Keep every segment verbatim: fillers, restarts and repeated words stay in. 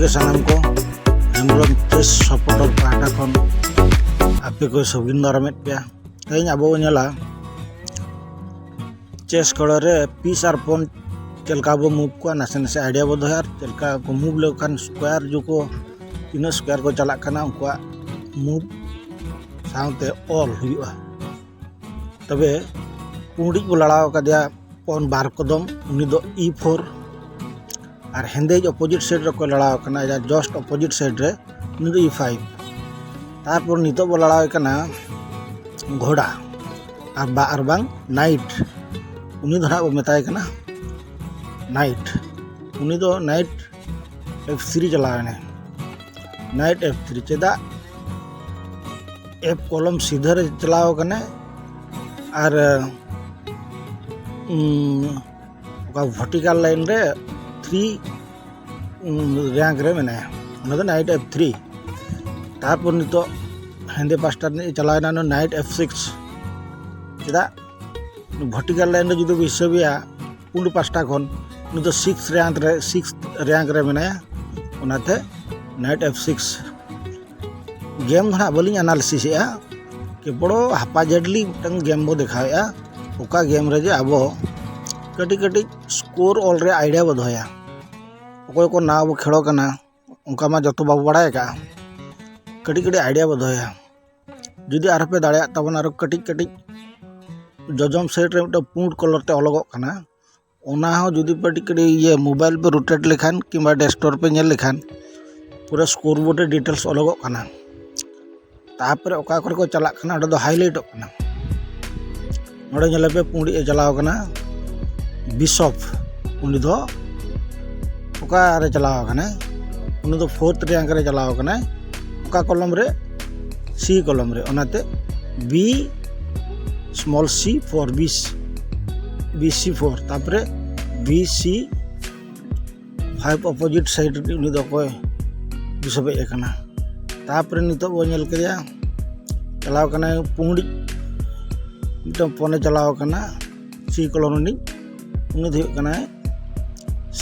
ᱥᱟᱱᱟᱢ ᱠᱚ ᱦᱮᱢᱵᱨᱚᱢ ᱪᱮᱥ ᱥᱟᱯᱳᱨᱴᱟᱨ ᱯᱟᱦᱴᱟ ᱠᱷᱚᱱ ᱟᱯᱮ ᱠᱚ ᱥᱟᱹᱜᱩᱱ ᱫᱟᱨᱟᱢᱮᱫ ᱯᱮᱭᱟ᱾ ᱛᱮᱦᱮᱧ ᱟᱵᱚ ᱵᱚᱱ ᱧᱮᱞᱟ ᱪᱮᱥ ᱠᱷᱮᱞᱳ ᱨᱮ ᱯᱤᱥ ᱟᱨ ᱯᱚᱱ ᱪᱮᱫ ᱞᱮᱠᱟ ᱵᱚ ᱢᱩᱵᱷ ᱠᱚᱣᱟ, ᱱᱟᱥᱮ ᱱᱟᱥᱮ ᱟᱭᱰᱤᱭᱟ ᱵᱚ ᱫᱚᱦᱚᱭᱟ, ᱟᱨ ᱪᱮᱫ ᱞᱮᱠᱟ ᱠᱚ ᱢᱩᱵᱷ ᱞᱮᱠᱷᱟᱱ ᱥᱠᱚᱭᱟᱨ ᱡᱩ ᱠᱚ ᱛᱤᱱᱟᱹᱜ ᱥᱠᱚᱭᱟᱨ ᱠᱚ ᱪᱟᱞᱟᱜ ᱠᱟᱱᱟ, ᱩᱱᱠᱩᱣᱟᱜ ᱢᱩᱵᱷ ᱥᱟᱶᱛᱮ ᱚᱞ ᱦᱩᱭᱩᱜᱼᱟ᱾ ᱛᱚᱵᱮ ᱯᱩᱸᱰᱤᱡ ᱵᱚ ᱞᱟᱲᱟᱣ ᱟᱠᱟᱫᱮᱭᱟ ᱯᱚᱱ ᱵᱟᱨ ᱠᱚᱫᱚᱢ, ᱩᱱᱤ ᱫᱚ ᱤ ᱯᱷᱳᱨ, ᱟᱨ ᱦᱮᱸᱫᱮᱭᱤᱡ ᱚᱯᱳᱡᱤᱴ ᱥᱟᱭᱤᱰ ᱨᱮᱠᱚ ᱞᱟᱲᱟᱣ ᱟᱠᱟᱱᱟ, ᱡᱟᱦᱟᱸ ᱡᱟᱥᱴ ᱚᱯᱳᱡᱤᱴ ᱥᱟᱭᱤᱰ ᱨᱮ, ᱩᱱᱤ ᱫᱚ ᱤ ᱯᱷᱟᱭᱤᱵᱷ᱾ ᱛᱟᱨᱯᱚᱨ ᱱᱤᱛᱚᱜ ᱵᱚ ᱞᱟᱲᱟᱣᱮ ᱠᱟᱱᱟ ᱜᱷᱳᱲᱟ ᱟᱨ ᱵᱟ-, ᱟᱨ ᱵᱟᱝ ᱱᱟᱭᱤᱴ, ᱩᱱᱤ ᱫᱚ ᱱᱟᱦᱟᱜ ᱵᱚ ᱢᱮᱛᱟᱭ ᱠᱟᱱᱟ ᱱᱟᱭᱤᱴ᱾ ᱩᱱᱤ ᱫᱚ ᱱᱟᱭᱤᱴ ᱮᱯᱷ ᱛᱷᱨᱤ ᱪᱟᱞᱟᱣ ᱮᱱᱟᱭ, ᱱᱟᱭᱤᱴ ᱮᱯᱷ ᱛᱷᱨᱤ᱾ ᱪᱮᱫᱟᱜ ᱮᱯᱷ ᱠᱚᱞᱚᱢ ᱥᱤᱫᱷᱟᱹ ᱨᱮ ᱪᱟᱞᱟᱣ ᱟᱠᱟᱱᱟᱭ ᱟᱨ, ᱩᱸ, ᱚᱠᱟ ᱵᱷᱟᱨᱴᱤᱠᱟᱞ ᱞᱟᱭᱤᱱ ᱨᱮ ᱛᱷᱨᱤ, ᱩᱸ, ᱨᱮᱝᱠ ᱨᱮ ᱢᱮᱱᱟᱭᱟ, ᱚᱱᱟ ᱫᱚ ᱱᱟᱭᱤᱴ ᱮᱯᱷ ᱛᱷᱨᱤ᱾ ᱛᱟᱨᱯᱚᱨ ᱱᱤᱛᱚᱜ ᱦᱮᱸᱫᱮ ᱯᱟᱥᱴᱟ ᱨᱤᱱᱤᱡ ᱪᱟᱞᱟᱣ ᱮᱱᱟ ᱱᱟᱭᱤᱴ ᱮᱯᱷ ᱥᱤᱠᱥ᱾ ᱪᱮᱫᱟᱜ ᱵᱷᱟᱨᱴᱤᱠᱟᱞ ᱞᱟᱭᱤᱱ ᱨᱮ ᱡᱩᱫᱤ ᱵᱚ ᱦᱤᱥᱟᱹᱵᱮᱭᱟ ᱯᱩᱸᱰ ᱯᱟᱥᱴᱟ ᱠᱷᱚᱱ, ᱩᱱᱤ ᱫᱚ ᱥᱤᱠᱥ ᱨᱮᱝᱠ ᱨᱮ, ᱥᱤᱠᱥ ᱨᱮᱝᱠ ᱨᱮ ᱢᱮᱱᱟᱭᱟ, ᱚᱱᱟᱛᱮ ᱱᱟᱭᱤᱴ ᱮᱯᱷ ᱥᱤᱠᱥ᱾ ᱜᱮᱢ ᱫᱚ ᱱᱟᱦᱟᱜ ᱵᱟᱹᱞᱤᱧ ᱮᱱᱟᱞᱤᱥᱤᱥᱮᱜᱼᱟ, ᱠᱮᱵᱚᱲ ᱦᱟᱯᱟ ᱡᱟᱰᱞᱤ ᱢᱤᱫᱴᱟᱝ ᱜᱮᱢ ᱵᱚ ᱫᱮᱠᱷᱟᱣᱮᱜᱼᱟ᱾ ᱚᱠᱟ ᱜᱮᱢ ᱨᱮ ᱡᱮ ᱟᱵᱚ ᱠᱟᱹᱴᱤᱡ ᱠᱟᱹᱴᱤᱡ ᱥᱠᱳᱨ ᱚᱞ ᱨᱮ ᱟᱭᱰᱤᱭᱟ ᱵᱚ ᱫᱚᱦᱚᱭᱟ, ᱚᱠᱚᱭ ᱠᱚ ᱱᱟᱣᱟ ᱵᱚ ᱠᱷᱮᱞᱳ ᱠᱟᱱᱟ, ᱚᱱᱠᱟ ᱢᱟ ᱡᱚᱛᱚ ᱵᱟᱵᱚ ᱵᱟᱲᱟᱭ ᱟᱠᱟᱜᱼᱟ᱾ ᱠᱟᱹᱴᱤᱡ ᱠᱟᱹᱴᱤᱡ ᱟᱭᱰᱤᱭᱟ ᱵᱚ ᱫᱚᱦᱚᱭᱟ᱾ ᱡᱩᱫᱤ ᱟᱨᱦᱚᱸ ᱯᱮ ᱫᱟᱲᱮᱭᱟᱜ ᱛᱟᱵᱚᱱᱟ, ᱟᱨᱚ ᱠᱟᱹᱴᱤᱡ ᱠᱟᱹᱴᱤᱡ ᱡᱚᱡᱚᱢ ᱥᱟᱭᱤᱰ ᱨᱮ ᱢᱤᱫᱴᱟᱝ ᱯᱩᱸᱰ ᱠᱚᱞᱚᱨ ᱛᱮ ᱚᱞᱚᱜᱚᱜ ᱠᱟᱱᱟ, ᱚᱱᱟ ᱦᱚᱸ ᱡᱩᱫᱤ ᱯᱮ ᱠᱟᱹᱴᱤᱡ ᱠᱟᱹᱴᱤᱡ ᱤᱭᱟᱹ ᱢᱳᱵᱟᱭᱤᱞ ᱯᱮ ᱨᱳᱴᱮᱴ ᱞᱮᱠᱷᱟᱱ ᱠᱤᱝᱵᱟ ᱰᱮᱥᱠᱴᱚᱯ ᱯᱮ ᱧᱮᱞ ᱞᱮᱠᱷᱟᱱ, ᱯᱩᱨᱟᱹ ᱥᱠᱳᱨ ᱵᱳᱨᱰ ᱨᱮ ᱰᱤᱴᱮᱞᱥ ᱚᱞᱚᱜᱚᱜ ᱠᱟᱱᱟ᱾ ᱛᱟᱨᱯᱚᱨᱮ ᱚᱠᱟ ᱠᱚᱨᱮ ᱠᱚ ᱪᱟᱞᱟᱜ ᱠᱟᱱᱟ, ᱚᱸᱰᱮ ᱫᱚ ᱦᱟᱭᱞᱟᱭᱤᱴᱚᱜ ᱠᱟᱱᱟ᱾ ᱱᱚᱰᱮ ᱧᱮᱞ ᱯᱮ, ᱯᱩᱸᱰᱤᱡ ᱮ ᱪᱟᱞᱟᱣ ᱠᱟᱱᱟ ᱵᱤᱥᱚᱯ, ᱩᱱᱤ ᱫᱚ ᱚᱠᱟᱨᱮ ᱪᱟᱞᱟᱣ ᱠᱟᱱᱟᱭ? ᱩᱱᱤ ᱫᱚ ᱯᱷᱳᱨᱛᱷ ᱨᱮᱝᱠ ᱨᱮ ᱪᱟᱞᱟᱣ ᱠᱟᱱᱟᱭ᱾ ᱚᱠᱟ ᱠᱚᱞᱚᱢ ᱨᱮ? ᱥᱤ ᱠᱚᱞᱚᱢ ᱨᱮ᱾ ᱚᱱᱟᱛᱮ B small C four, B, B C four, ᱛᱟᱨᱯᱚᱨᱮ B C five opposite side ᱨᱤᱱᱤᱡ ᱩᱱᱤ ᱫᱚ ᱚᱠᱚᱭ? ᱵᱤᱥᱚᱯ ᱦᱮᱡ ᱟᱠᱟᱱᱟ᱾ ᱛᱟᱨᱯᱚᱨᱮ ᱱᱤᱛᱚᱜ ᱵᱚᱱ ᱧᱮᱞ ᱠᱮᱫᱮᱭᱟ, ᱪᱟᱞᱟᱣ ᱠᱟᱱᱟᱭ ᱯᱩᱸᱰᱤᱡ, ᱢᱤᱫᱴᱟᱝ ᱯᱚᱱᱮ ᱪᱟᱞᱟᱣ ᱠᱟᱱᱟ ᱥᱤ ᱠᱚᱞᱚᱢ ᱨᱤᱱᱤᱡ, ᱩᱱᱤ ᱫᱚ ᱦᱩᱭᱩᱜ ᱠᱟᱱᱟᱭ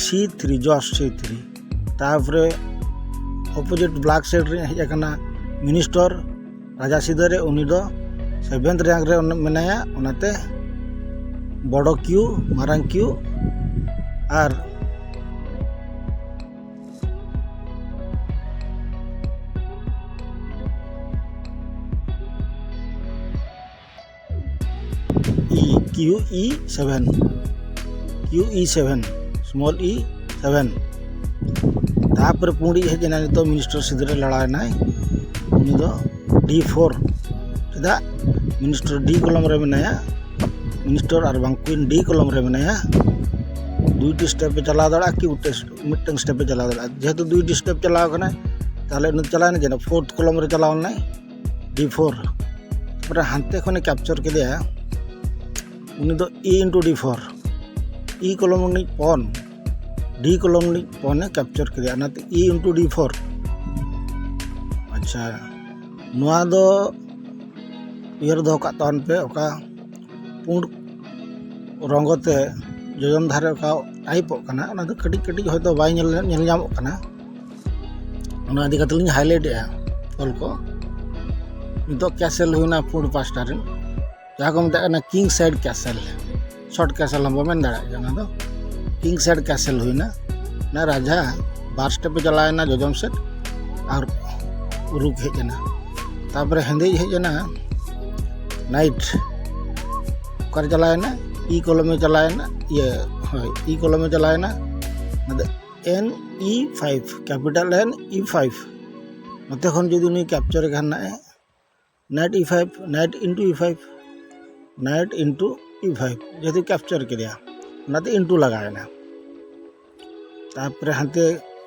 ᱥᱤ ᱛᱷᱨᱤ, ᱡᱚᱥ ᱥᱤ ᱛᱷᱨᱤ᱾ ᱛᱟᱨᱯᱚᱨᱮ ᱚᱯᱳᱡᱤᱴ ᱵᱞᱮᱠ ᱥᱮᱰ ᱨᱮ ᱦᱮᱡ ᱟᱠᱟᱱᱟ ᱢᱤᱱᱤᱥᱴᱚᱨ ᱨᱟᱡᱟ ᱥᱤᱫᱟᱹ ᱨᱮ, ᱩᱱᱤ ᱫᱚ ᱥᱮᱵᱷᱮᱱᱛᱷ ᱨᱮᱝᱠ ᱨᱮ ᱢᱮᱱᱟᱭᱟ᱾ ᱚᱱᱟᱛᱮ ᱵᱚᱲᱚ ᱠᱤᱭᱩ, ᱢᱟᱨᱟᱝ Q R E, Q E seven, Q E seven, small E seven. ᱛᱟᱨᱯᱚᱨᱮ ᱯᱩᱸᱰᱤᱡ ᱦᱮᱡ ᱮᱱᱟ, ᱱᱤᱛᱚᱜ ᱢᱤᱱᱤᱥᱴᱟᱨ ᱥᱤᱫᱟᱹ ᱨᱮ ᱞᱟᱲᱟᱣ ᱮᱱᱟᱭ, ᱩᱱᱤ ᱫᱚ ᱰᱤ ᱯᱷᱳᱨ᱾ ᱪᱮᱫᱟᱜ? ᱢᱤᱱᱤᱥᱴᱟᱨ ᱰᱤ ᱠᱚᱞᱚᱢ ᱨᱮ ᱢᱮᱱᱟᱭᱟ, ᱢᱤᱱᱤᱥᱴᱟᱨ ᱟᱨ ᱵᱟᱝ ᱠᱩᱭᱤᱱ ᱰᱤ ᱠᱚᱞᱚᱢ ᱨᱮ ᱢᱮᱱᱟᱭᱟ᱾ ᱫᱩᱭᱴᱤ ᱥᱴᱮᱯ ᱮ ᱪᱟᱞᱟᱣ ᱫᱟᱲᱮᱭᱟᱜᱼᱟ, ᱠᱤ ᱢᱤᱫᱴᱟᱝ, ᱢᱤᱫᱴᱟᱝ ᱥᱴᱮᱯ ᱮ ᱪᱟᱞᱟᱣ ᱫᱟᱲᱮᱭᱟᱜᱼᱟ᱾ ᱡᱮᱦᱮᱛᱩ ᱫᱩᱭᱴᱤ ᱥᱴᱮᱯ ᱪᱟᱞᱟᱣ ᱠᱟᱱᱟᱭ, ᱛᱟᱦᱚᱞᱮ ᱩᱱᱤ ᱪᱟᱞᱟᱣ ᱮᱱᱟ ᱡᱮᱱᱚ ᱯᱷᱳᱨᱛᱷ ᱠᱚᱞᱚᱢ ᱨᱮ ᱪᱟᱞᱟᱣ ᱞᱮᱱᱟᱭ, ᱰᱤ ᱯᱷᱳᱨ᱾ ᱛᱟᱨᱯᱚᱨᱮ ᱦᱟᱱᱛᱮ ᱠᱷᱚᱱᱮ ᱠᱮᱯᱪᱟᱨ ᱠᱮᱫᱮᱭᱟ, ᱩᱱᱤ ᱫᱚ ᱤ ᱤᱱᱴᱩ ᱰᱤ ᱯᱷᱳᱨ, ᱤ ᱠᱚᱞᱚᱢ ᱨᱤᱱᱤᱡ ᱯᱚᱱ, ᱰᱤ ᱠᱚᱞᱚᱢ ᱨᱤᱱᱤᱡ ᱯᱚᱱᱮ ᱠᱮᱯᱪᱟᱨ ᱠᱮᱫᱮᱭᱟ, ᱚᱱᱟᱛᱮ ᱤ ᱤᱱᱴᱩ ᱰᱤ ᱯᱷᱳᱨ᱾ ᱟᱪᱪᱷᱟ, ᱱᱚᱣᱟ ᱫᱚ ᱩᱭᱦᱟᱹᱨ ᱫᱚᱦᱚ ᱠᱟᱜ ᱛᱟᱵᱚᱱ ᱯᱮ, ᱚᱠᱟ ᱯᱩᱸᱰ ᱨᱚᱝᱜᱚ ᱛᱮ ᱡᱚᱡᱚᱢ ᱫᱷᱟᱨᱮ ᱚᱠᱟ ᱴᱟᱭᱤᱯᱚᱜ ᱠᱟᱱᱟ, ᱚᱱᱟ ᱫᱚ ᱠᱟᱹᱴᱤᱡ ᱠᱟᱹᱴᱤᱡ ᱦᱚᱭᱛᱳ ᱵᱟᱭ ᱧᱮᱞ, ᱧᱮᱞ ᱧᱟᱢᱚᱜ ᱠᱟᱱᱟ᱾ ᱚᱱᱟ ᱤᱫᱤ ᱠᱟᱛᱮ ᱞᱤᱧ ᱦᱟᱭᱞᱟᱭᱤᱴ ᱮᱫᱼᱟ ᱚᱞ ᱠᱚ᱾ ᱱᱤᱛᱚᱜ ᱠᱮᱥᱮᱞ ᱦᱩᱭᱱᱟ ᱯᱩᱸᱰ ᱯᱟᱥᱴᱟ ᱨᱮ, ᱡᱟᱦᱟᱸ ᱠᱚ ᱢᱮᱛᱟᱜ ᱠᱟᱱᱟ ᱠᱤᱝ ᱥᱟᱭᱤᱰ ᱠᱮᱥᱮᱞ, ᱥᱚᱨᱴ ᱠᱮᱥᱮᱞ ᱦᱚᱸᱵᱚ ᱢᱮᱱ ᱫᱟᱲᱮᱭᱟᱜ ᱜᱮᱭᱟ᱾ ᱚᱱᱟ ᱫᱚ ᱠᱤᱝ ᱥᱟᱭᱤᱰ ᱠᱮᱥᱮᱞ ᱦᱩᱭᱱᱟ᱾ ᱚᱱᱟ ᱨᱟᱡᱟ ᱵᱟᱨ ᱥᱴᱮᱯ ᱮ ᱪᱟᱞᱟᱣᱮᱱᱟ ᱡᱚᱡᱚᱢ ᱥᱮᱫ, ᱟᱨ ᱨᱩᱠ ᱦᱮᱡ ᱮᱱᱟ᱾ ᱛᱟᱨᱯᱚᱨᱮ ᱦᱮᱸᱫᱮᱭᱤᱡ ᱦᱮᱡ ᱮᱱᱟ ᱱᱟᱭᱤᱴ᱾ ᱚᱠᱟᱨᱮ ᱪᱟᱞᱟᱣᱮᱱᱟ? ᱤ ᱠᱚᱞᱚᱢᱮ ᱪᱟᱞᱟᱣᱮᱱᱟ, ᱤᱭᱟᱹ, ᱦᱳᱭ, ᱤ ᱠᱚᱞᱚᱢᱮ ᱪᱟᱞᱟᱣᱮᱱᱟ᱾ ᱚᱱᱟ ᱫᱚ N E five, capital N E five. ᱱᱚᱛᱮ ᱠᱷᱚᱱ ᱡᱩᱫᱤ ᱱᱩᱭ ᱠᱮᱯᱪᱟᱨ ᱮ ᱠᱷᱟᱱ ᱱᱟᱜ ᱮ, ᱱᱟᱭᱤᱴ ᱤ ᱯᱷᱟᱭᱤᱵᱷ, ᱱᱟᱭᱤᱴ ᱤᱱᱴᱩ ᱤ ᱯᱷᱟᱭᱤᱵᱷ, ᱱᱟᱭᱤᱴ ᱤᱱᱴᱩ ᱤ ᱯᱷᱟᱭᱤᱵᱷ, ᱡᱮᱦᱮᱛᱩ ᱠᱮᱯᱪᱟᱨ ᱠᱮᱫᱮᱭᱟ, ᱚᱱᱟᱛᱮ ᱤᱱᱴᱩ ᱞᱟᱜᱟᱣᱮᱱᱟ᱾ ᱛᱟᱨᱯᱚᱨᱮ ᱦᱟᱱᱛᱮ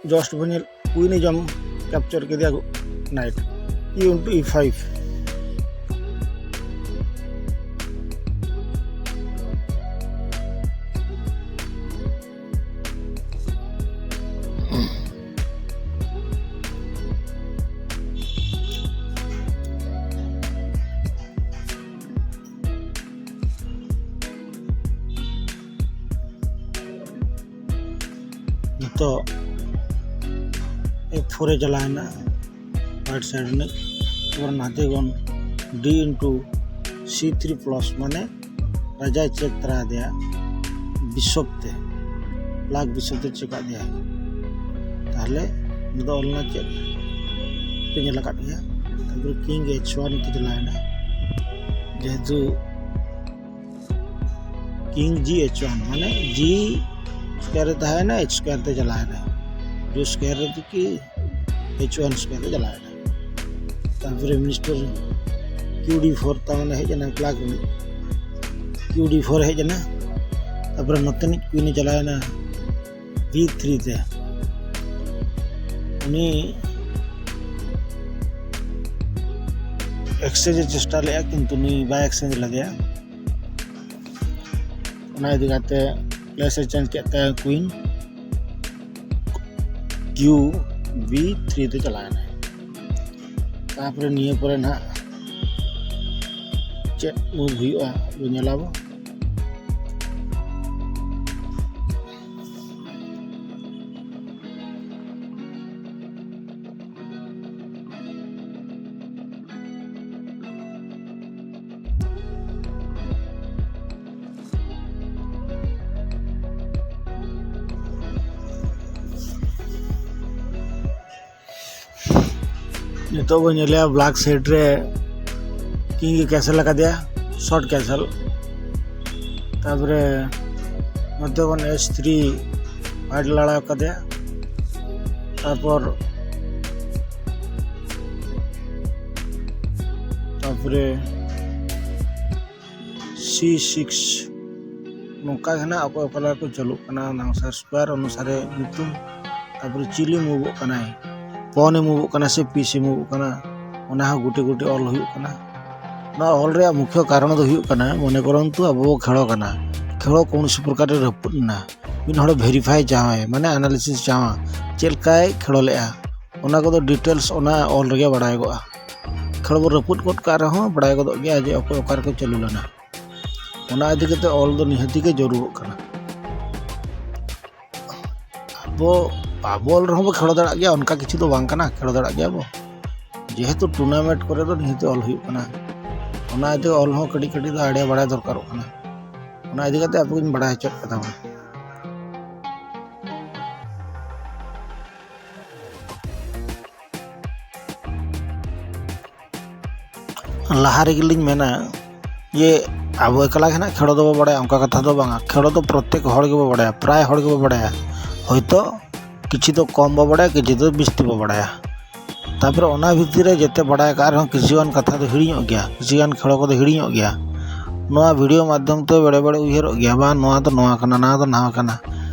ᱡᱚᱥᱴ ᱵᱚᱱ ᱧᱮᱞ, ᱠᱩᱭᱤᱱᱮ ᱡᱚᱢ ᱠᱮᱯᱪᱟᱨ ᱠᱮᱫᱮᱭᱟ night, E into E five. ᱱᱤᱛᱚᱜ ᱮ ᱯᱷᱳᱨ ᱮ ᱪᱟᱞᱟᱣᱮᱱᱟ, ᱨᱟᱭᱤᱴ ᱥᱟᱭᱤᱰ ᱨᱤᱱᱤᱡ᱾ ᱮᱵᱟᱨ ᱱᱟᱛᱮ ᱠᱷᱚᱱ ᱰᱤ ᱤᱱᱴᱩ ᱥᱤ ᱛᱷᱨᱤ ᱯᱞᱟᱥ, ᱢᱟᱱᱮ ᱨᱟᱡᱟᱭ ᱪᱮᱠ ᱛᱚᱨᱟ ᱟᱫᱮᱭᱟ ᱵᱤᱥᱚᱯ ᱛᱮ, ᱵᱞᱟᱠ ᱵᱤᱥᱚᱯ ᱛᱮ ᱪᱮᱠ ᱟᱫᱮᱭᱟ᱾ ᱛᱟᱦᱞᱮ ᱚᱱᱟ ᱫᱚ ᱚᱞ ᱞᱮᱱᱟ ᱪᱮᱫ ᱯᱮ ᱧᱮᱞ ᱟᱠᱟᱫ ᱜᱮᱭᱟ᱾ ᱛᱟᱨᱯᱚᱨᱮ ᱠᱤᱝ ᱮᱭᱤᱪ ᱳᱣᱟᱱ ᱛᱮ ᱪᱟᱞᱟᱣᱮᱱᱟ, ᱡᱮᱦᱮᱛᱩ ᱠᱤᱝ ᱡᱤ ᱮᱭᱤᱪ ᱳᱣᱟᱱ, ᱢᱟᱱᱮ ᱡᱤ ᱥᱠᱚᱭᱟᱨ ᱨᱮ ᱛᱟᱦᱮᱸᱭᱮᱱᱟ, ᱮᱭᱤᱪ ᱥᱠᱚᱭᱟᱨ ᱛᱮ ᱪᱟᱞᱟᱣᱮᱱᱟ, ᱡᱤ ᱥᱠᱚᱭᱟᱨ ᱨᱮ ᱠᱤ ᱮᱭᱤᱪ ᱳᱣᱟᱱ ᱥᱠᱚᱭᱟᱨ ᱨᱮ ᱪᱟᱞᱟᱣᱮᱱᱟ᱾ ᱛᱟᱨᱯᱚᱨᱮ ᱢᱤᱱᱤᱥᱴᱟᱨ ᱠᱤᱭᱩ ᱰᱤ ᱯᱷᱳᱨ, ᱛᱟᱨ ᱢᱟᱱᱮ ᱦᱮᱡ ᱮᱱᱟ ᱠᱞᱟᱨᱠ ᱨᱤᱱᱤᱡ, ᱠᱤᱭᱩ ᱰᱤ ᱯᱷᱳᱨ ᱦᱮᱡ ᱮᱱᱟ᱾ ᱛᱟᱨᱯᱚᱨᱮ ᱱᱚᱛᱮᱱᱤᱡ ᱠᱩᱭᱤᱱᱮ ᱪᱟᱞᱟᱣᱮᱱᱟ ᱵᱤ ᱛᱷᱨᱤ ᱛᱮ᱾ ᱩᱱᱤ ᱮᱠᱥᱪᱮᱧᱡᱽ ᱮ ᱪᱮᱥᱴᱟ ᱞᱮᱫᱼᱟ, ᱠᱤᱱᱛᱩ ᱱᱩᱭ ᱵᱟᱭ ᱮᱠᱥᱪᱮᱧᱡᱽ ᱞᱮᱫᱮᱭᱟ᱾ ᱚᱱᱟ ᱤᱫᱤ ᱠᱟᱛᱮ ᱯᱞᱮᱥ ᱮ ᱪᱮᱧᱡᱽ ᱠᱮᱫ ᱛᱟᱭᱟ ᱠᱩᱭᱤᱱ, ᱠᱤᱭᱩ ᱵᱤ ᱛᱷᱨᱤ ᱛᱮ ᱪᱟᱞᱟᱣ ᱮᱱᱟᱭ᱾ ᱛᱟᱨᱯᱚᱨᱮ ᱱᱤᱭᱟᱹ ᱯᱚᱨᱮ ᱱᱟᱦᱟᱜ ᱪᱮᱫ ᱢᱩᱵᱷ ᱦᱩᱭᱩᱜᱼᱟ, ᱵᱚ ᱧᱮᱞᱟᱵᱚ᱾ ᱱᱤᱛᱚᱜ ᱵᱚᱱ ᱧᱮᱞᱮᱜᱼᱟ ᱵᱞᱟᱠ ᱥᱮᱴ ᱨᱮ ᱠᱤᱝ ᱮ ᱠᱮᱱᱥᱮᱞ ᱟᱠᱟᱫᱮᱭᱟ, ᱥᱚᱨᱴ ᱠᱮᱱᱥᱮᱞ᱾ ᱛᱟᱨᱯᱚᱨᱮ ᱱᱚᱛᱮ ᱵᱚᱱ ᱮᱭᱤᱪ ᱛᱷᱨᱤ ᱦᱟᱨᱰ ᱞᱟᱲᱟᱣ ᱠᱟᱫᱮᱭᱟ᱾ ᱛᱟᱨᱯᱚᱨ ᱛᱟᱨᱯᱚᱨᱮ ᱥᱤ ᱥᱤᱠᱥ, ᱱᱚᱝᱠᱟ ᱜᱮ ᱱᱟᱜ ᱚᱠᱚᱭ ᱚᱠᱟ ᱞᱮᱠᱟ ᱠᱚ ᱪᱟᱹᱞᱩᱜ ᱠᱟᱱᱟ, ᱱᱟᱝᱥᱟᱨ ᱥᱠᱚᱭᱟᱨ ᱚᱱᱩᱥᱟᱨᱮ ᱧᱩᱛᱩᱢ᱾ ᱛᱟᱨᱯᱚᱨᱮ ᱪᱤᱞᱤ ᱢᱩᱵᱷᱚᱜ ᱠᱟᱱᱟᱭ, ᱯᱚᱱᱮ ᱢᱩᱵᱷᱚᱜ ᱠᱟᱱᱟ ᱥᱮ ᱯᱤᱥᱮ ᱢᱩᱵᱷᱚᱜ ᱠᱟᱱᱟ, ᱚᱱᱟ ᱦᱚᱸ ᱜᱩᱴᱤ ᱜᱩᱴᱤ ᱚᱞ ᱦᱩᱭᱩᱜ ᱠᱟᱱᱟ᱾ ᱱᱚᱣᱟ ᱚᱞ ᱨᱮᱭᱟᱜ ᱢᱩᱠᱷᱭᱚ ᱠᱟᱨᱚᱱ ᱫᱚ ᱦᱩᱭᱩᱜ ᱠᱟᱱᱟ, ᱢᱚᱱᱮ ᱠᱚᱨᱚᱱ ᱛᱚ ᱟᱵᱚ ᱵᱚ ᱠᱷᱮᱲᱚ ᱠᱟᱱᱟ, ᱠᱷᱮᱲᱚ ᱠᱳᱱᱳ ᱯᱨᱚᱠᱟᱨ ᱨᱮ ᱨᱟᱹᱯᱩᱫ ᱮᱱᱟ, ᱢᱤᱫ ᱦᱚᱲ ᱵᱷᱮᱨᱤᱯᱷᱟᱭ ᱪᱟᱦᱟᱣᱟᱭ, ᱢᱟᱱᱮ ᱮᱱᱟᱞᱤᱥᱤᱥ ᱪᱟᱦᱟᱣᱟ, ᱪᱮᱫ ᱞᱮᱠᱟᱭ ᱠᱷᱮᱲᱚ ᱞᱮᱜᱼᱟ, ᱚᱱᱟ ᱠᱚᱫᱚ ᱰᱤᱴᱮᱞᱥ ᱚᱱᱟ ᱚᱞ ᱨᱮᱜᱮ ᱵᱟᱲᱟᱭᱚᱜᱚᱜᱼᱟ᱾ ᱠᱷᱮᱲᱚ ᱵᱚ ᱨᱟᱹᱯᱩᱫ ᱜᱚᱫ ᱠᱟᱜ ᱨᱮᱦᱚᱸ ᱵᱟᱲᱟᱭ ᱜᱚᱫᱚᱜ ᱜᱮᱭᱟ ᱡᱮ ᱚᱠᱚᱭ ᱚᱠᱟ ᱨᱮᱠᱚ ᱪᱟᱹᱞᱩ ᱞᱮᱱᱟ᱾ ᱚᱱᱟ ᱤᱫᱤ ᱠᱟᱛᱮ ᱚᱞ ᱫᱚ ᱱᱤᱦᱟᱹᱛᱤ ᱜᱮ ᱡᱟᱹᱨᱩᱲᱚᱜ ᱠᱟᱱᱟ᱾ ᱟᱵᱚ ᱵᱟᱵᱚ ᱚᱞ ᱨᱮᱦᱚᱸ ᱵᱚ ᱠᱷᱮᱞᱳ ᱫᱟᱲᱮᱭᱟᱜ ᱜᱮᱭᱟ, ᱚᱱᱠᱟ ᱠᱤᱪᱷᱩ ᱫᱚ ᱵᱟᱝ ᱠᱟᱱᱟ, ᱠᱷᱮᱞᱳ ᱫᱟᱲᱮᱭᱟᱜ ᱜᱮᱭᱟ ᱵᱚ᱾ ᱡᱮᱦᱮᱛᱩ ᱴᱩᱨᱱᱟᱢᱮᱱᱴ ᱠᱚᱨᱮ ᱫᱚ ᱱᱤᱦᱟᱹᱛ ᱚᱞ ᱦᱩᱭᱩᱜ ᱠᱟᱱᱟ, ᱚᱱᱟ ᱤᱭᱟᱹᱛᱮ ᱚᱞ ᱦᱚᱸ ᱠᱟᱹᱴᱤᱡ ᱠᱟᱹᱴᱤᱡ ᱫᱚ ᱟᱭᱰᱤᱭᱟ ᱵᱟᱲᱟᱭ ᱫᱚᱨᱠᱟᱨᱚᱜ ᱠᱟᱱᱟ᱾ ᱚᱱᱟ ᱤᱫᱤ ᱠᱟᱛᱮ ᱟᱯᱮ ᱠᱚᱧ ᱵᱟᱲᱟᱭ ᱦᱚᱪᱚᱭᱮᱫ ᱯᱮ ᱛᱟᱵᱚᱱᱟ᱾ ᱞᱟᱦᱟ ᱨᱮᱜᱮ ᱞᱤᱧ ᱢᱮᱱᱟ ᱡᱮ ᱟᱵᱚ ᱮᱠᱞᱟ ᱜᱮ ᱱᱟᱜ ᱠᱷᱮᱞᱳ ᱫᱚᱵᱚ ᱵᱟᱲᱟᱭᱟ, ᱚᱱᱠᱟ ᱠᱟᱛᱷᱟ ᱫᱚ ᱵᱟᱝᱟ᱾ ᱠᱷᱮᱞᱳ ᱫᱚ ᱯᱨᱚᱛᱮᱠ ᱦᱚᱲ ᱜᱮᱵᱚ ᱵᱟᱲᱟᱭᱟ, ᱯᱨᱟᱭ ᱦᱚᱲ ᱜᱮᱵᱚ ᱵᱟᱲᱟᱭᱟ᱾ ᱦᱚᱭᱛᱳ ᱠᱤᱪᱷᱩ ᱫᱚ ᱠᱚᱢ ᱵᱚ ᱵᱟᱲᱟᱭᱟ, ᱠᱤᱪᱷᱩ ᱫᱚ ᱵᱤᱥᱛᱤ ᱵᱚ ᱵᱟᱲᱟᱭᱟ᱾ ᱛᱟᱨᱯᱚᱨᱮ ᱚᱱᱟ ᱵᱷᱤᱛᱤᱨ ᱨᱮ ᱡᱮᱛᱮ ᱵᱟᱲᱟᱭ ᱟᱠᱟᱫ ᱨᱮᱦᱚᱸ ᱠᱤᱪᱷᱩ ᱜᱟᱱ ᱠᱟᱛᱷᱟ ᱫᱚ ᱦᱤᱲᱤᱧᱚᱜ ᱜᱮᱭᱟ, ᱠᱤᱪᱷᱩ ᱜᱟᱱ ᱠᱷᱮᱞᱳ ᱠᱚᱫᱚ ᱦᱤᱲᱤᱧᱚᱜ ᱜᱮᱭᱟ᱾ ᱱᱚᱣᱟ ᱵᱷᱤᱰᱤᱭᱳ ᱢᱟᱫᱽᱫᱷᱚᱢ ᱛᱮ ᱵᱮᱲᱮ ᱵᱮᱲᱮ ᱩᱭᱦᱟᱹᱨᱚᱜ ᱜᱮᱭᱟ, ᱵᱟᱝ ᱱᱚᱣᱟ ᱫᱚ ᱱᱚᱣᱟ ᱠᱟᱱᱟ, ᱱᱚᱣᱟ ᱫᱚ ᱱᱟᱣᱟ ᱠᱟᱱᱟ᱾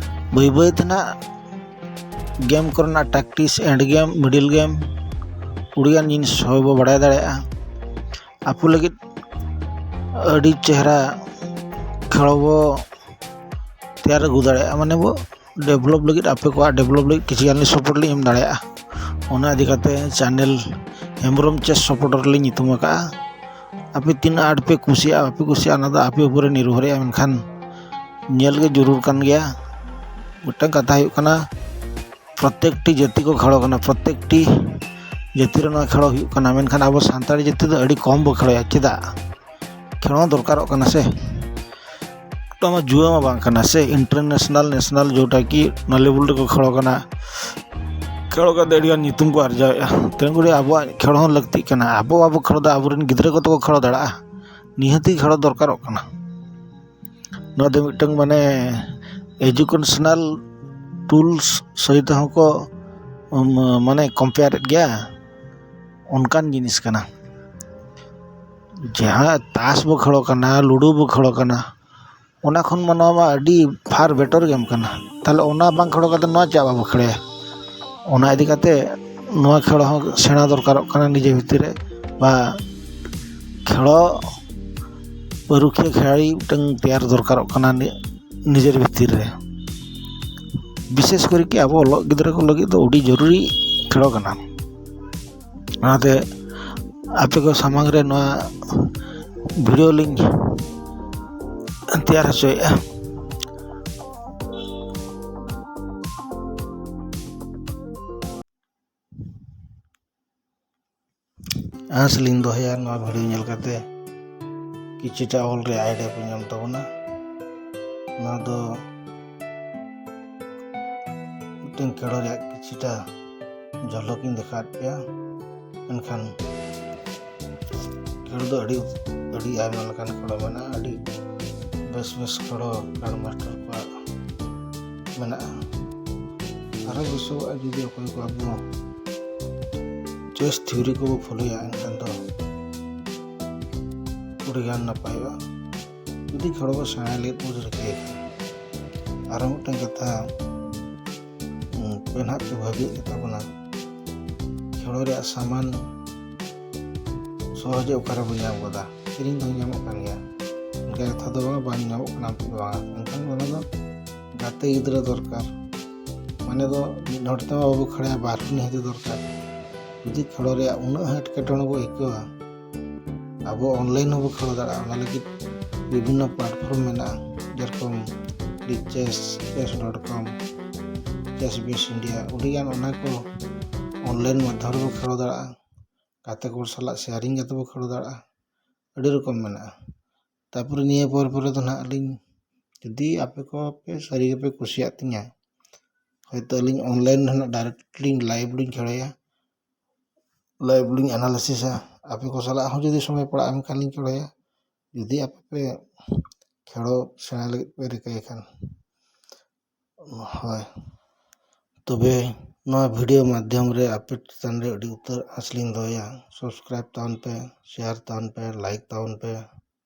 ᱵᱟᱹᱭ ᱵᱟᱹᱭ ᱛᱮ ᱱᱟᱜ ᱜᱮᱢ ᱠᱚᱨᱮᱱᱟᱜ ᱴᱟᱠᱴᱤᱥ, ᱮᱱᱰ ᱜᱮᱢ, ᱢᱤᱰᱤᱞ ᱜᱮᱢ, ᱟᱹᱰᱤᱜᱟᱱ ᱡᱤᱱᱤᱥ ᱦᱚᱸ ᱵᱚ ᱵᱟᱲᱟᱭ ᱫᱟᱲᱮᱭᱟᱜᱼᱟ᱾ ᱟᱯᱮ ᱞᱟᱹᱜᱤᱫ ᱟᱹᱰᱤ ᱪᱮᱦᱨᱟ ᱠᱷᱮᱞᱳ ᱵᱚ ᱛᱮᱭᱟᱨ ᱟᱹᱜᱩ ᱫᱟᱲᱮᱭᱟᱜᱼᱟ, ᱢᱟᱱᱮ ᱵᱚ ᱰᱮᱵᱷᱞᱚᱯ ᱞᱟᱹᱜᱤᱫ, ᱟᱯᱮ ᱠᱚᱣᱟᱜ ᱰᱮᱵᱷᱞᱚᱯ ᱞᱟᱹᱜᱤᱫ ᱠᱤᱪᱷᱩ ᱜᱟᱱ ᱥᱟᱯᱳᱨᱴ ᱞᱤᱧ ᱮᱢ ᱫᱟᱲᱮᱭᱟᱜᱼᱟ᱾ ᱚᱱᱟ ᱤᱫᱤ ᱠᱟᱛᱮ ᱪᱮᱱᱮᱞ ᱦᱮᱢᱵᱨᱚᱢ ᱪᱮᱥ ᱥᱟᱯᱳᱨᱴᱟᱨ ᱞᱤᱧ ᱧᱩᱛᱩᱢ ᱟᱠᱟᱫᱼᱟ᱾ ᱟᱯᱮ ᱛᱤᱱᱟᱹᱜ ᱟᱸᱴ ᱯᱮ ᱠᱩᱥᱤᱭᱟᱜᱼᱟ, ᱵᱟᱯᱮ ᱠᱩᱥᱤᱭᱟᱜᱼᱟ, ᱚᱱᱟ ᱫᱚ ᱟᱯᱮ ᱩᱯᱚᱨᱮ ᱱᱤᱨᱵᱷᱚᱨᱮᱜᱼᱟ, ᱢᱮᱱᱠᱷᱟᱱ ᱧᱮᱞ ᱜᱮ ᱡᱚᱨᱩᱨ ᱠᱟᱱ ᱜᱮᱭᱟ᱾ ᱢᱤᱫᱴᱟᱝ ᱠᱟᱛᱷᱟ ᱦᱩᱭᱩᱜ ᱠᱟᱱᱟ, ᱯᱨᱚᱛᱮᱠᱴᱤ ᱡᱟᱹᱛᱤ ᱠᱚ ᱠᱷᱮᱞᱳ ᱠᱟᱱᱟ, ᱯᱨᱚᱛᱮᱠᱴᱤ ᱡᱟᱹᱛᱤ ᱨᱮ ᱱᱚᱣᱟ ᱠᱷᱮᱞᱳ ᱦᱩᱭᱩᱜ ᱠᱟᱱᱟ, ᱢᱮᱱᱠᱷᱟᱱ ᱟᱵᱚ ᱥᱟᱱᱛᱟᱲ ᱡᱟᱹᱛᱤ ᱫᱚ ᱟᱹᱰᱤ ᱠᱚᱢ ᱵᱚ ᱠᱷᱮᱞᱳᱭᱟ᱾ ᱪᱮᱫᱟᱜ? ᱠᱷᱮᱞᱳ ᱦᱚᱸ ᱫᱚᱨᱠᱟᱨᱚᱜ ᱠᱟᱱᱟ ᱥᱮ᱾ ᱚᱱᱟ ᱢᱟ ᱡᱩᱣᱟᱹ ᱢᱟ ᱵᱟᱝ ᱠᱟᱱᱟ ᱥᱮ, ᱤᱱᱴᱟᱨᱱᱮᱥᱱᱟᱞ, ᱱᱮᱥᱱᱟᱞ, ᱡᱮᱴᱟ ᱠᱤ ᱚᱱᱟ ᱞᱮᱵᱮᱞ ᱨᱮᱠᱚ ᱠᱷᱮᱞᱳ ᱠᱟᱱᱟ, ᱠᱷᱮᱞᱳ ᱠᱟᱛᱮ ᱟᱹᱰᱤᱜᱟᱱ ᱧᱩᱛᱩᱢ ᱠᱚ ᱟᱨᱡᱟᱣᱮᱫᱼᱟ᱾ ᱛᱮᱱᱠᱩᱲᱤ ᱟᱵᱚᱣᱟᱜ ᱠᱷᱮᱞᱳ ᱦᱚᱸ ᱞᱟᱹᱠᱛᱤᱜ ᱠᱟᱱᱟ, ᱟᱵᱚ ᱵᱟᱵᱚ ᱠᱷᱮᱞᱳ ᱫᱟ, ᱟᱵᱚᱨᱮᱱ ᱜᱤᱫᱽᱨᱟᱹ ᱠᱚᱫᱚ ᱠᱚ ᱠᱷᱮᱞᱳ ᱫᱟᱲᱮᱭᱟᱜᱼᱟ, ᱱᱤᱦᱟᱹᱛᱤ ᱠᱷᱮᱞᱳ ᱫᱚᱨᱠᱟᱨᱚᱜ ᱠᱟᱱᱟ᱾ ᱱᱚᱣᱟ ᱫᱚ ᱢᱤᱫᱴᱟᱝ ᱢᱟᱱᱮ ᱮᱡᱩᱠᱮᱥᱚᱱᱟᱞ ᱴᱩᱞᱥ ᱥᱚᱦᱤᱛ ᱦᱚᱸᱠᱚ, ᱩᱢ, ᱢᱟᱱᱮ ᱠᱚᱢᱯᱮᱭᱟᱨᱮᱫ ᱜᱮᱭᱟ, ᱚᱱᱠᱟᱱ ᱡᱤᱱᱤᱥ ᱠᱟᱱᱟ᱾ ᱡᱟᱦᱟᱸ ᱛᱟᱥ ᱵᱚ ᱠᱷᱮᱞᱳ ᱠᱟᱱᱟ, ᱞᱩᱰᱩ ᱵᱚ ᱠᱷᱮᱞᱳ ᱠᱟᱱᱟ, ᱚᱱᱟ ᱠᱷᱚᱱ ᱢᱟ ᱱᱚᱣᱟ ᱢᱟ ᱟᱹᱰᱤ ᱯᱷᱟᱨ ᱵᱮᱴᱟᱨ ᱜᱮᱢ ᱠᱟᱱᱟ᱾ ᱛᱟᱦᱞᱮ ᱚᱱᱟ ᱵᱟᱝ ᱠᱷᱮᱞᱳ ᱠᱟᱛᱮ ᱱᱚᱣᱟ ᱪᱮᱫᱟᱜ ᱵᱟᱵᱚ ᱠᱷᱮᱞᱳᱭᱟ? ᱚᱱᱟ ᱤᱫᱤ ᱠᱟᱛᱮ ᱱᱚᱣᱟ ᱠᱷᱮᱞᱳ ᱦᱚᱸ ᱥᱮᱬᱟ ᱫᱚᱨᱠᱟᱨᱚᱜ ᱠᱟᱱᱟ ᱱᱤᱡᱮ ᱵᱷᱤᱛᱤᱨ ᱨᱮ, ᱵᱟ ᱠᱷᱮᱞᱳ ᱯᱟᱹᱨᱩᱠᱷᱤᱭᱟᱹ ᱠᱷᱮᱞᱟᱲᱤ ᱢᱤᱫᱴᱟᱝ ᱛᱮᱭᱟᱨ ᱫᱚᱨᱠᱟᱨᱚᱜ ᱠᱟᱱᱟ ᱱᱤ-, ᱱᱤᱡᱮᱨ ᱵᱷᱤᱛᱤᱨ ᱨᱮ᱾ ᱵᱤᱥᱮᱥ ᱠᱚᱨᱮ ᱠᱤ ᱟᱵᱚ ᱚᱞᱚᱜ ᱜᱤᱫᱽᱨᱟᱹ ᱠᱚ ᱞᱟᱹᱜᱤᱫ ᱫᱚ ᱟᱹᱰᱤ ᱡᱚᱨᱩᱨᱤ ᱠᱷᱮᱞᱳ ᱠᱟᱱᱟ᱾ ᱚᱱᱟᱛᱮ ᱟᱯᱮ ᱠᱚ ᱥᱟᱢᱟᱝ ᱨᱮ ᱱᱚᱣᱟ ᱵᱷᱤᱰᱤᱭᱳ ᱞᱤᱧ ᱛᱮᱭᱟᱨ ᱦᱚᱪᱚᱭᱮᱫᱼᱟ᱾ ᱟᱸᱥ ᱞᱤᱧ ᱫᱚᱦᱚᱭᱟ ᱱᱚᱣᱟ ᱵᱷᱤᱰᱤᱭᱳ ᱧᱮᱞ ᱠᱟᱛᱮ ᱠᱤᱪᱷᱩᱴᱟ ᱚᱞ ᱨᱮᱭᱟᱜ ᱟᱭᱰᱤᱭᱟ ᱯᱮ ᱧᱟᱢ ᱛᱟᱵᱚᱱᱟ᱾ ᱱᱚᱣᱟ ᱫᱚ ᱢᱤᱫᱴᱮᱱ ᱠᱷᱮᱲᱚ ᱨᱮᱭᱟᱜ ᱠᱤᱪᱷᱩᱴᱟ ᱡᱷᱚᱞᱚᱠ ᱤᱧ ᱫᱮᱠᱷᱟᱣᱟᱫ ᱯᱮᱭᱟ᱾ ᱢᱮᱱᱠᱷᱟᱱ ᱠᱷᱮᱲᱚ ᱫᱚ ᱟᱹᱰᱤ ᱟᱹᱰᱤ ᱟᱭᱢᱟ ᱞᱮᱠᱟᱱ ᱠᱷᱮᱲᱚ ᱢᱮᱱᱟᱜᱼᱟ, ᱟᱹᱰᱤ ᱵᱮᱥ ᱵᱮᱥ ᱠᱷᱮᱲᱚ ᱜᱨᱟᱱᱰ ᱢᱟᱥᱴᱟᱨ ᱠᱚᱣᱟᱜ ᱢᱮᱱᱟᱜᱼᱟ᱾ ᱟᱨᱚ ᱵᱮᱥᱚᱜᱼᱟ ᱡᱩᱫᱤ ᱚᱠᱚᱭ ᱠᱚ ᱟᱵᱚ ᱪᱮᱥ ᱛᱷᱤᱭᱳᱨᱤ ᱠᱚᱵᱚ ᱯᱷᱳᱞᱳᱭᱟ, ᱮᱱᱠᱷᱟᱱ ᱫᱚ ᱟᱹᱰᱤᱜᱟᱱ ᱱᱟᱯᱟᱭᱚᱜᱼᱟ᱾ ᱡᱩᱫᱤ ᱠᱷᱮᱲᱚ ᱵᱚ ᱥᱮᱬᱟᱭ ᱞᱟᱹᱜᱤᱫ ᱵᱚ ᱨᱤᱠᱟᱹᱭ ᱠᱷᱟᱱ᱾ ᱟᱨᱚ ᱢᱤᱫᱴᱟᱝ ᱠᱟᱛᱷᱟ, ᱩᱸ, ᱯᱮ ᱱᱟᱦᱟᱜ ᱯᱮ ᱵᱷᱟᱹᱵᱤᱭᱮᱫ ᱜᱮᱛᱟ ᱵᱚᱱᱟ, ᱠᱷᱮᱲᱚ ᱨᱮᱭᱟᱜ ᱥᱟᱢᱟᱱ ᱥᱚᱦᱚᱡᱮ ᱚᱠᱟᱨᱮ ᱵᱚ ᱧᱟᱢ ᱜᱚᱫᱟ? ᱠᱤᱨᱤᱧ ᱛᱮᱦᱚᱸ ᱧᱟᱢᱚᱜ ᱠᱟᱱ ᱜᱮᱭᱟ᱾ ᱚᱱᱠᱟ ᱠᱟᱛᱷᱟ ᱫᱚ ᱵᱟᱝ, ᱵᱟᱝ ᱧᱟᱢᱚᱜ ᱠᱟᱱᱟ ᱫᱚ ᱵᱟᱝᱟ, ᱢᱮᱱᱠᱷᱟᱱ ᱚᱱᱟ ᱫᱚ ᱜᱟᱛᱮ ᱜᱤᱫᱽᱨᱟᱹ ᱫᱚᱨᱠᱟᱨ᱾ ᱢᱟᱱᱮ ᱫᱚ ᱢᱤᱫ ᱦᱚᱲ ᱛᱮᱢᱟ ᱵᱟᱵᱚ ᱠᱷᱮᱲᱚᱭᱟ, ᱵᱟᱨ ᱦᱚᱲ ᱱᱤᱦᱟᱹᱛ ᱫᱚᱨᱠᱟᱨ᱾ ᱡᱩᱫᱤ ᱠᱷᱮᱲᱚ ᱨᱮᱭᱟᱜ ᱩᱱᱟᱹᱜ ᱦᱚᱸ ᱮᱴᱠᱮᱴᱚᱬᱮ ᱵᱚ ᱟᱹᱭᱠᱟᱹᱣᱟ, ᱟᱵᱚ ᱚᱱᱞᱟᱭᱤᱱ ᱦᱚᱸᱵᱚ ᱠᱷᱮᱲᱚ ᱫᱟᱲᱮᱭᱟᱜᱼᱟ᱾ ᱚᱱᱟ ᱞᱟᱹᱜᱤᱫ ᱵᱤᱵᱷᱤᱱᱱᱚ ᱯᱞᱟᱴᱯᱷᱚᱨᱢ ᱢᱮᱱᱟᱜᱼᱟ, ᱡᱮᱨᱚᱠᱚᱢ ᱪᱮᱥ, ᱪᱮᱥ ᱰᱚᱴ ᱠᱚᱢ, ᱪᱮᱥ ᱵᱮᱥ ᱤᱱᱰᱤᱭᱟ, ᱟᱹᱰᱤᱜᱟᱱ ᱚᱱᱟ ᱠᱚ ᱚᱱᱞᱟᱭᱤᱱ ᱢᱟᱫᱽᱫᱷᱚᱢ ᱨᱮᱵᱚ ᱠᱷᱮᱲᱚ ᱫᱟᱲᱮᱭᱟᱜᱼᱟ᱾ ᱜᱟᱛᱮ ᱠᱚ ᱥᱟᱞᱟᱜ ᱥᱮᱭᱟᱨᱤᱝ ᱠᱟᱛᱮ ᱵᱚ ᱠᱷᱮᱲᱚ ᱫᱟᱲᱮᱭᱟᱜᱼᱟ᱾ ᱟᱹᱰᱤ ᱨᱚᱠᱚᱢ ᱢᱮᱱᱟᱜᱼᱟ᱾ ᱛᱟᱨᱯᱚᱨᱮ ᱱᱤᱭᱟᱹ ᱯᱚᱨ ᱯᱚᱨᱮ ᱫᱚ ᱱᱟᱦᱟᱜ ᱟᱹᱞᱤᱧ ᱡᱩᱫᱤ ᱟᱯᱮ ᱠᱚ ᱯᱮ ᱥᱟᱹᱨᱤ ᱜᱮᱯᱮ ᱠᱩᱥᱤᱭᱟᱜ ᱛᱤᱧᱟ, ᱦᱚᱭᱛᱳ ᱟᱹᱞᱤᱧ ᱚᱱᱞᱟᱭᱤᱱ ᱨᱮ ᱱᱟᱦᱟᱜ ᱰᱟᱭᱨᱮᱠᱴ ᱞᱤᱧ ᱞᱟᱭᱤᱵᱷ ᱞᱤᱧ ᱠᱷᱮᱲᱚᱭᱟ, ᱞᱟᱭᱤᱵᱷ ᱞᱤᱧ ᱮᱱᱟᱞᱤᱥᱤᱥᱟ᱾ ᱟᱯᱮ ᱠᱚ ᱥᱟᱞᱟᱜ ᱦᱚᱸ ᱡᱩᱫᱤ ᱥᱚᱢᱚᱭ ᱯᱟᱲᱟᱜᱼᱟ, ᱮᱱᱠᱷᱟᱱ ᱞᱤᱧ ᱠᱷᱮᱲᱚᱭᱟ, ᱡᱩᱫᱤ ᱟᱯᱮ ᱯᱮ ᱠᱷᱮᱲᱚ ᱥᱮᱬᱟ ᱞᱟᱹᱜᱤᱫ ᱯᱮ ᱨᱤᱠᱟᱹᱭ ᱠᱷᱟᱱ᱾ ᱦᱳᱭ, ᱛᱚᱵᱮ ᱱᱚᱣᱟ ᱵᱷᱤᱰᱤᱭᱳ ᱢᱟᱫᱽᱫᱷᱚᱢ ᱨᱮ ᱟᱯᱮ ᱪᱮᱛᱟᱱ ᱨᱮ ᱟᱹᱰᱤ ᱩᱛᱟᱹᱨ ᱟᱸᱥ ᱞᱤᱧ ᱫᱚᱦᱚᱭᱟ᱾ ᱥᱟᱵᱥᱠᱨᱟᱭᱤᱵᱽ ᱛᱟᱵᱚᱱ ᱯᱮ, ᱥᱮᱭᱟᱨ ᱛᱟᱵᱚᱱ ᱯᱮ, ᱞᱟᱭᱤᱠ ᱛᱟᱵᱚᱱ ᱯᱮ᱾